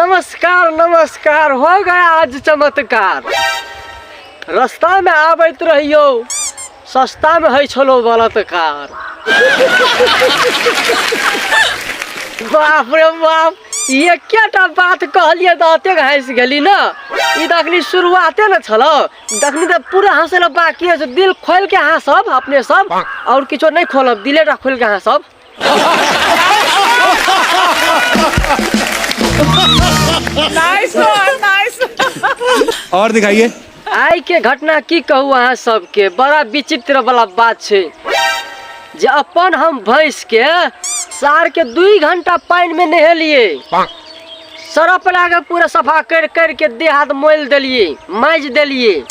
नमस्कार नमस्कार, हो गया आज चमत्कार। रास्ता में आबैत रहियो, सस्ता में होइ छलो बलात्कार। बाप रे बाप, एकेटा बात कहलियै तऽ एतेक हँसि गेली ने। ई तऽ अखनी शुरुआते ने छलो, तखनी तऽ पूरा हँसै लए बाकी छै। दिल खोलि के हँसब अपने सब, आओर किछो नहि खोलब, दिलेटा खोलि के हँसब। नाइस वन, नाइस। और दिखाइए। आइ के घटना की कहू अहाँ सबके, बड़ा विचित्र वाला बात छै जे अपन हम भैंस के सार के 2 घंटा पानि में नहेलिए, सरफ लगा के पूरा सफा कर कर के देह हाथ मोल देलिए, माजि देलिए,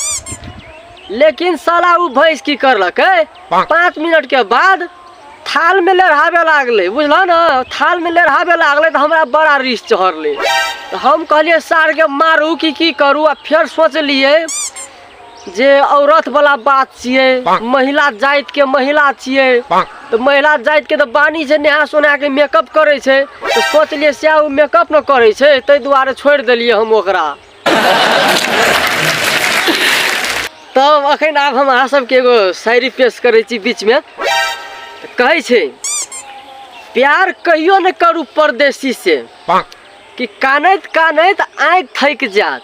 लेकिन साला उ भैंस की करलकै, 5 मिनट के बाद थाल में लेरहाबे लागलै, बुझलह ने? थाल में लेरहाबे लागलै तऽ हमरा बड़ा रिस चढ़लै। तऽ हम कहलियै सारके मारू कि की करू। आ फेर सोचलियै जे औरत वाला बात छियै, महिला जाति के महिला छियै, तऽ महिला जाति के तऽ बानी छै नहा सोना के मेकअप करै छै, तऽ सोचलियै सएह ओ मेकअप ने करै छै, ताहि दुआरे छोड़ि देलियै हम ओकरा। तब अखन आब हम अहाँ सबके एगो शायरी पेश करै छी बीचमे। कहै छै, प्यार कहियो ने करू परदेसी से कि कानैत कानैत आँखि थकि जायत।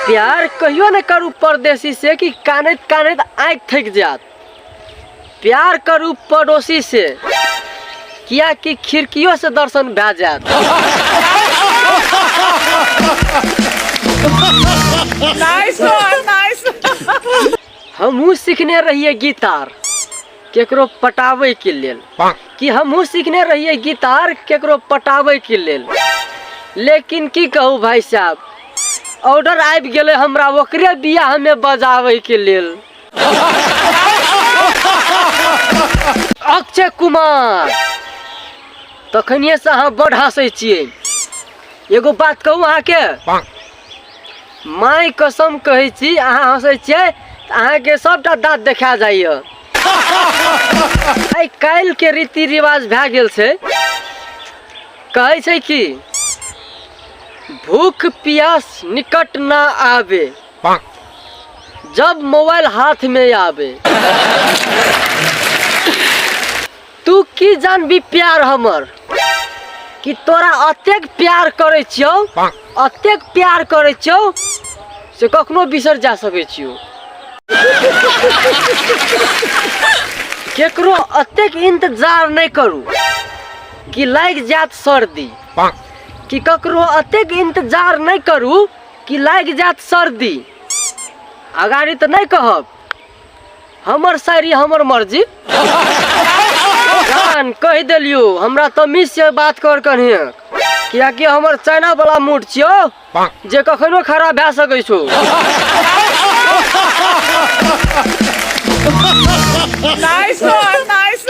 प्यार कहियो ने करू परदेसी से कि कानैत कानैत आँखि थकि जायत। प्यार करू पड़ोसी से कियाकि खिड़कियों से दर्शन भए जायत। नाइस वन, नाइस। हमहूँ सीखने रहियै गिटार केकरो पटाबै के लेल, कि हमहूँ सीखने रहियै गिटार केकरो पटाबै के लेल, लेकिन की कहू भाई साहब, ऑर्डर आबि गेलै हमरा ओकरे बियाहमे बजाबै के लेल। अक्षय कुमार, तखनिए से अहाँ बड हँसै छियै। एगो बात कहू अहाँके, माय कसम कहै छी, अहाँ हँसै छियै तऽ अहाँके सबटा दाँत देखा जाइए। आइ काल्हि के रीति रिवाज भए गेल छै, कहै छै कि भूख प्यास निकट ना आवे जब मोबाइल हाथ में आवे। तू की जानबी प्यार हमर, कि तोरा अतेक प्यार करै छियौ, अतेक प्यार करै छियौ से कखनो बिसरि जा सकै छियौ। केकरो अतेक इंतजार नहि करू कि लागि जायत सर्दी, कि ककरो अतेक इंतजार नहि करू कि लागि जायत सर्दी। अगाड़ी तऽ नहि कहब, हमर शायरी हमर मर्जी। जान कहि देलियो, हमरा तमीज से बात कर कन्हिया, कियाकि हमर चाइना वाला मूड छियो जे कखनो खराब भए सकै छौ। नाइस वन, नाइस।